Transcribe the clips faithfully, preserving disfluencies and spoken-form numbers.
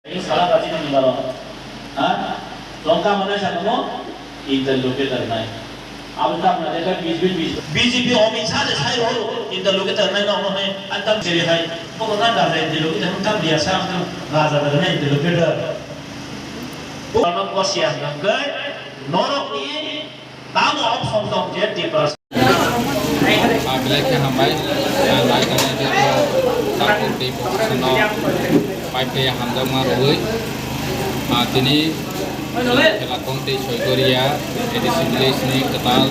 Sala bajini ni baro. Ha? Longka mana sa kamu? Interlocutor nai. Abo tak na deka B J P, B J P Amit Shah de sai ro interlocutor nai no no hai antam jeri hai. Ko na da interlocutor tam dia sa raja da nai interlocutor. Ko no ko sia ngai norok ni Tamo option tong je Tiprasa. Ah, belai khe hambai. Ah, nai tongo joto takuk tei boksono pai phai hamjakma rwui. Ah, tini Khelakong tei Soigoria A D C village ni kwtal,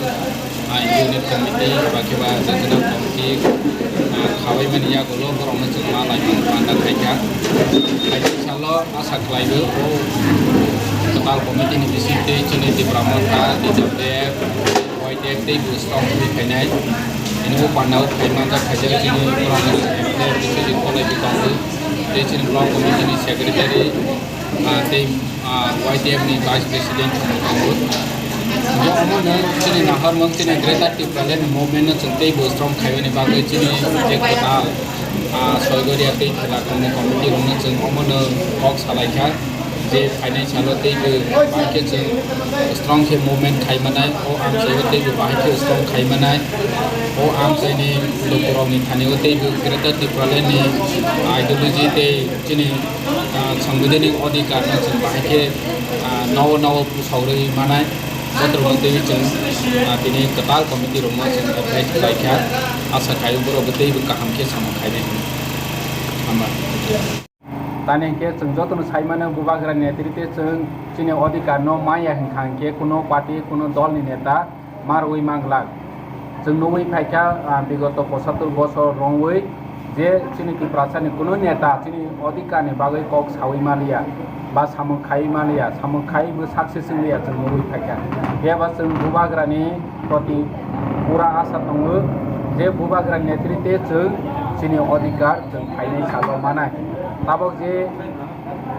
ah, unit committee, ba khe ba regional committee, ah, khabai mani yagulo borokno chwng ma laimang panda khaikha. Hai salo asa khlaiwi o kwtal committee ni bisingtwi chini Tipra Motha, T W F, Y T F tei bo strong wngwi phainai. Ini bo pandao phai manjak khaijak chini borokno M L A bisingtwi kolaiwi tongo. Tei chini block committee ni secretary, ah, tei, ah, Y T F ni vice president tongo. Bo omono chini naharmung chini Greater Tipraland movement no chwng tei bo strong khaimani bagwi chini je kwtal, ah, Soigoria tei Khelakong ni committee rokno chwng omono kok salaikha. Je phainai salo tei bo bahai khe chwng strong khe movement khai manai, o amchaio tei bo bahai khe strong khai manai, o amchaini lukurokni thani o tei bo Greater Tipraland ni ideology tei chini, ah, sangbidhanik adhikar no chwng bahai khe, ah, nowo nowo pusaurwi manai, botrokno tei chwng, ah, tini kwtal committee rokno chwng advice khlai kha, asa khai borok tei bo kaham khe samung khainai hinwi. Hambai. Tani hinkhe chwng jotono sai mano, Bubagra ni netrite chwng chini adhikar no maya hinkha hinkhe kuno party, kuno dol ni neta ma rwui manglak. Chwng nugui phaikha, ah, bigoto pochattor bosor rwngwi je chini Tiprasa ni kuno neta chini adhikar ni bagwi kok saui maliya ba samung khaiwi maliya, samung khaiwi bo success wngliya chwng nugui phaikha. Phiya ba chwng Bubagra ni proti pura asa tongo je Bubagra ni netrite chwng chini adhikar chwng phainai salo manai. Tabok je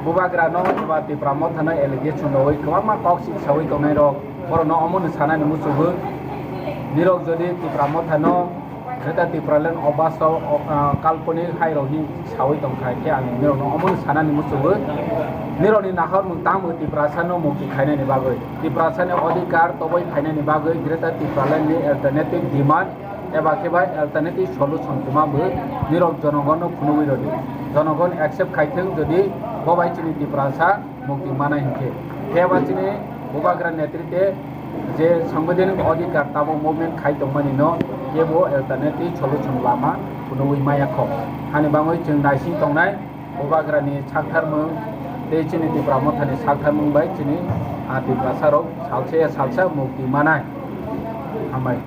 Bubagra no eba Tipra Motha no allegation rwui kwbangma kok sik saui tongnai rok, borok no omo no sanani muchungo. Nirok jodi Tipra Motha no Greater Tipraland o basto, o, ah, kalponik hai rok hi saui tongkha khe ang nirok no omo no sanani muchungo. Nirok ni nahor mung tamo Tiprasa no mukti khainani bagwi, Tiprasa ni adhikar toboi khainani bagwi Greater Tipraland ni alternative demand eba khe bai alternative solution kwma bo nirok jonogon no phunugwi rwdi. Jonogon accept khai thung jodi bo bai chini Tiprasa mukti manai hinkhe. Khe ba chini Bubagra netrite je sangbidhanik adhikar tamo movement khai tongmani no kebo alternative solution lama phunugwi maya kho. Hani bangwi chwng naising tongnai Bubagra ni saktharmung tei chini Tipra Motha ni saktharmung bai chini, ah, Tiprasa rok salsa ya salsa mukti manai. Hambai.